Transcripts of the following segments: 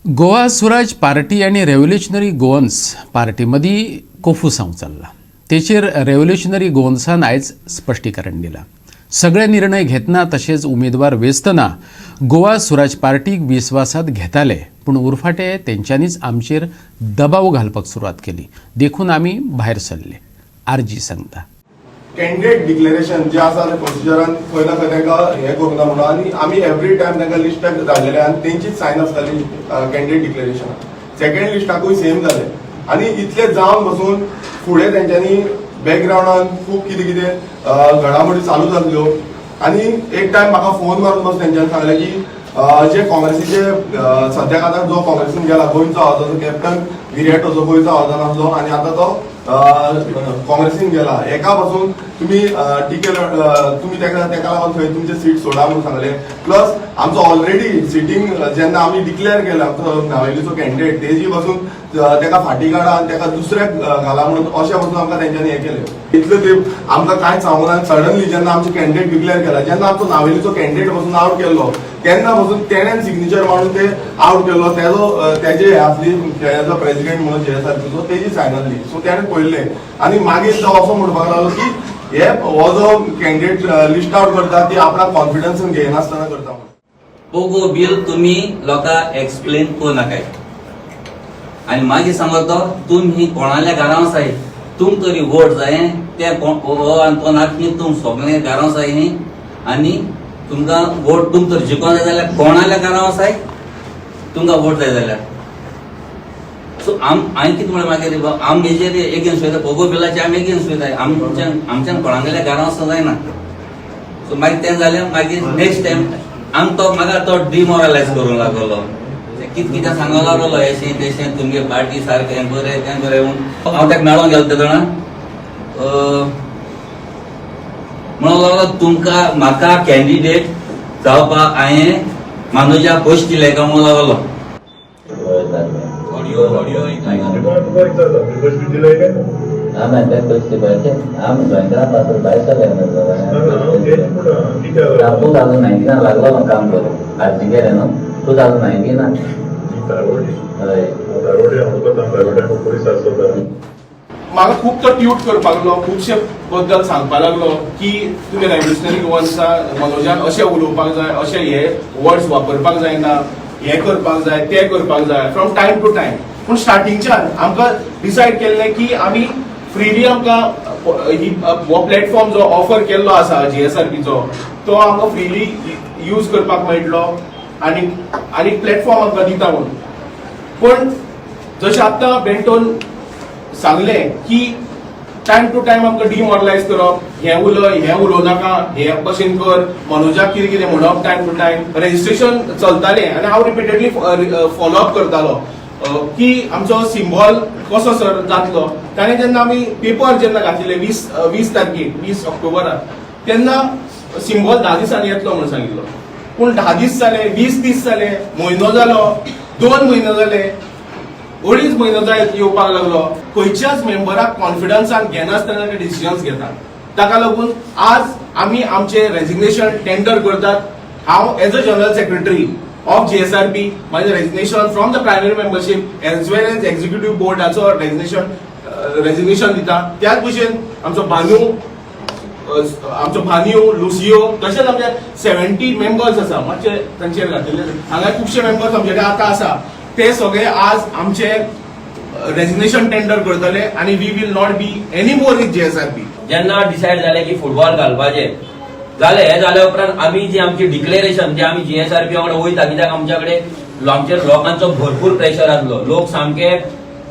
गोवा स्वराज party आनी revolutionary Goans party मदीं कोफुसांव चल्लां. तेचेर रेव्होल्युशनरी गोवन्सान आयज स्पश्टीकरण दिलां. सगळे निर्णय घेतना तशेंच उमेदवार वेंचतना गोवा स्वराज पार्टीक विस्वासात घेताले, पूण उरफाटे तेंच्यांनीच आमचेर दबाव घालपाक सुरवात केली, देखून आमी भायर सरले, आरजी सांगता. कॅन्डिडेट डिक्लेरेशन जे आसा ते प्रोसिजरान खंय ना खंय तांकां हें करूंक ना म्हणून आनी आमी एवरी टायम तांकां लिस्टाक धाडलेले आनी तेंचीच सायन आसताली कॅन्डिडेट डिक्लेरेशनाक. सेकंड लिस्टाकूय सेम जालें आनी इतले जावन बसून फुडें तेंच्यांनी बॅकग्रावंडान खूब कितें कितें घडामोडी चालू जाल्ल्यो आनी एक टायम म्हाका फोन मारून बस तेंच्यांनी सांगलें की जे काँग्रेसीचे सद्याक आतां जो काँग्रेसीन गेला, गोंयचो आवाजाचो कॅप्टन विरियाटो, जो गोंयचो आवाजान आसलो आनी आतां तो काँग्रेसीन गेला, एका पासून तुमी टिकेट तुमी तेका लागून थंय तुमचे सीट सोडा म्हणून सांगले. प्लस आमचो ऑलरेडी सिटींग जेन्ना आमी डिक्लेअर केला आमचो नावेलीचो कॅन्डिडेट, तेजी पासून तेका फाटी काडा आनी तेका दुसऱ्याक घाला म्हणून अशें पासून आमकां तेंच्यांनी हें केलें. इतले तेंप आमकां कांयच सांगूंक ना. सडनली जेन्ना आमचे कॅन्डिडेट डिक्लेअर केला, जेन्ना आमचो नावेलीचो कॅन्डिडेट पासून आवट केल्लो, तेन्ना पासून तेणेन सिग्नेचर मारून ते आवट केल्लो. तेजो तेजे हे आसली एज अ प्रेसिडेंट म्हणून जीएसआरपीचो तेजी सायन आसली. सो तेणें पळयल्लें आनी मागीर तो असो म्हणपाक लागलो की हे हो जो कॅन्डिडेट लिस्ट आवट करता ती आपणाक कॉन्फिडन्सान घेयनासतना करता म्हणून. पोगो बील तुम्ही लोकांक एक्सप्लेन करूं नाकाय आनी मागीर सांगलो तो, तुमी कोणाल्या घरां आसाय, तुम तरी वोट जाय ते हो आनी तो नाक, तुम सगळे घरां आसाय न्ही आनी तुमकां वोट तुम तर जिखोंक जाय जाल्यार कोणाल्या घरां आसाय तुमकां वोट जाय जाल्यार. सो आम हांवें कितें म्हणलें मागीर, आम हेजेर एगेन्स्ट वयता, पोगो बिलाचे आमी एगेन्स्ट वयता, आमच्यान आमच्यान कोणागेल्या घरां वचूंक जायना. सो मागीर तें जालें. मागीर नेक्स्ट टायम आम तो म्हाका तो डिमोरलायज करूंक लागलो, कितें कितें सांगो लागलो, अशें तशें, तुमगे पार्टी सारकें हें बरें तें बरें म्हूण. हांव ताका मेळोंक गेलो तेदोणा, म्हणूंक लागलो, तुमकां म्हाका कॅन्डिडेट जावपाक हांवें मानोजा पयशे दिले काय म्हणूंक लागलो. Audio audio. पैसे दिले काय? आमी ते पयशे दिवपाचे, आमी गोंयकारां पासून भायर सरले. कित्याक? 2019 लागलो हांव काम करूंक आरजीगेर न्हू, 2019. तारवडी. हय. तारवडी हांव पोलीस आसता. म्हाका खूब तो ट्यूट करपाक लागलो, खुबशे बद्दल सांगपाक लागलो की तुमी रेव्होल्युशनरी गोवन्सा मनोजान अशें उलोवपाक जाय, अशें हे वर्ड्स वापरपाक जायना, हें करपाक जाय, तें करपाक जाय, फ्रॉम टायम टू टायम. पूण स्टार्टिंगच्यान आमकां डिसायड केल्लें की आमी फ्रिली आमकां ही हो प्लॅटफॉर्म जो ऑफर केल्लो आसा जीएसआरपीचो, तो आमकां फ्रिली यूज करपाक मेळटलो आनी आनी प्लॅटफॉर्म आमकां दिता म्हणून. पण जशें आतां बेंटोन सांगलें की टायम टू टायम आमकां डिमॉरलायज करप, हें उलय, हें उलोवं नाका, हे भशेन कर, मनोजाक कितें कितें म्हणप. टायम टू टायम रजिस्ट्रेशन चलतालें आनी हांव रिपिटेडली फॉलो अप करतालो की आमचो सिम्बॉल कसो सर जातलो. ताणें जेन्ना आमी पेपर जेन्ना घातलेले 20 तारखेक, 20 ऑक्टोबराक, तेन्ना सिम्बॉल 10 दिसांनी येतलो म्हणून सांगिल्लो. पूण 10 दीस जाले, 20 दीस जाले, म्हयनो जालो, 2 म्हयने जाले, अडीच म्हयनो जायत येवपाक लागलो. खंयच्याच मेंबराक कॉन्फिडन्सान घेनासतना ते डिसिजन्स घेतात. ताका लागून आज आमी आमचे रेजिग्नेशन टेंडर करतात. हांव as a general secretary of GSRP म्हाजें resignation from the primary membership as well as executive बोर्डाचो resignation दिता. त्याच भशेन आमचो भानू, आमचो भान्यू लुसियो, तशेंच आमचे 70 मेंबर्स आसा, मातशे तांचेर घातिल्ले. हांगा खुबशे मेंबर्स आमचे कडेन आतां आसा, ते सगळे आज आमचे रेजिग्नेशन टेंडर करतले आनी we will not be any more with GSRP. जेन्ना डिसायड जालें की फुटबॉल घालपाचें जालें, हें जाल्या उपरांत आमी जी आमची डिक्लेरेशन जे आमी जीएसआरपी वांगडा वयता, कित्याक आमच्या कडेन आमचेर लोकांचो भरपूर प्रेशर आसलो. लोक सामके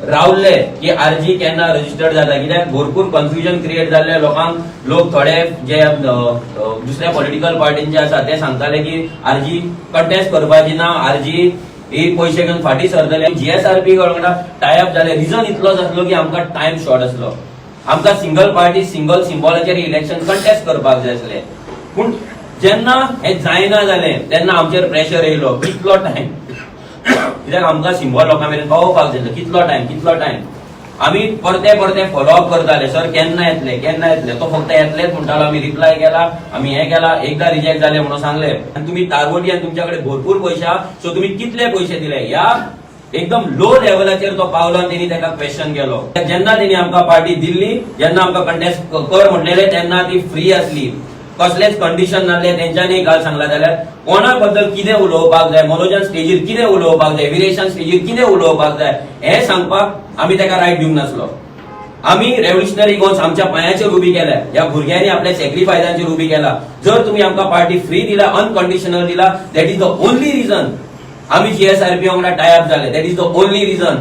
रावले की आरजी केन्ना रजिस्टर्ड जाता, कित्याक भरपूर कन्फ्युजन क्रिएट जाल्ले लोकांक. लोक थोडे जे अ, अ, दुसऱ्या पॉलिटिकल पार्टींचे आसा ते सांगताले की आरजी कंटेस्ट करपाची ना, आरजी ही पयशे घेवन फाटीं सरतले. जीएसआरपी वांगडा टायअप जाले, रिजन इतलोच आसलो की आमकां टायम शॉर्ट आसलो. आमकां सिंगल पार्टी सिंगल सिम्बॉलाचेर इलेक्शन कंटेस्ट करपाक जाय आसलें. पूण जेन्ना हें जायना जालें तेन्ना आमचेर प्रेशर येयलो, कितलो टायम, कित्याक आमकां सिम्बॉल लोकां मेरेन पावोवपाक जाय आसलो. कितलो टायम, कितलो टायम, आमी परते परते फॉलोअप करताले, सर केन्ना येतले, केन्ना येतले? तो फक्त येतलेच म्हणटालो. आमी रिप्लाय केला, आमी हें केला, एकदा रिजेक्ट जाले म्हणून सांगले. आनी तुमी तारवटी आनी तुमच्या कडेन भरपूर पयशे आहा, सो तुमी कितले पयशे दिले ह्या एकदम लो लेवलाचेर तो पावलो आनी तेणी ताका क्वेश्चन केलो. जेन्ना तेणी आमकां पार्टी दिल्ली, जेन्ना आमकां कंटेस्ट कर म्हणलेले, तेन्ना ती फ्री आसली, कसलेच कंडिशन नासले. तेंच्यांनी काल सांगला जाल्यार कोणा बद्दल कितें उलोवपाक जाय, मनोजान स्टेजीर कितें उलोवपाक जाय, विरेशान स्टेजीर कितें उलोवपाक जाय, हें सांगपाक आमी ताका रायट दिवंक नासलो. आमी रेव्होल्युशनरी गोवन्स आमच्या पांयाचेर उबी केल्या, ह्या भुरग्यांनी आपल्या सॅक्रिफायसांचेर उबी केला. जर तुमी आमकां पार्टी फ्री दिला, अनकंडिशनल दिला, that is the only reason आमी जीएसआरपी वांगडा टायअप जाले. That is the only reason.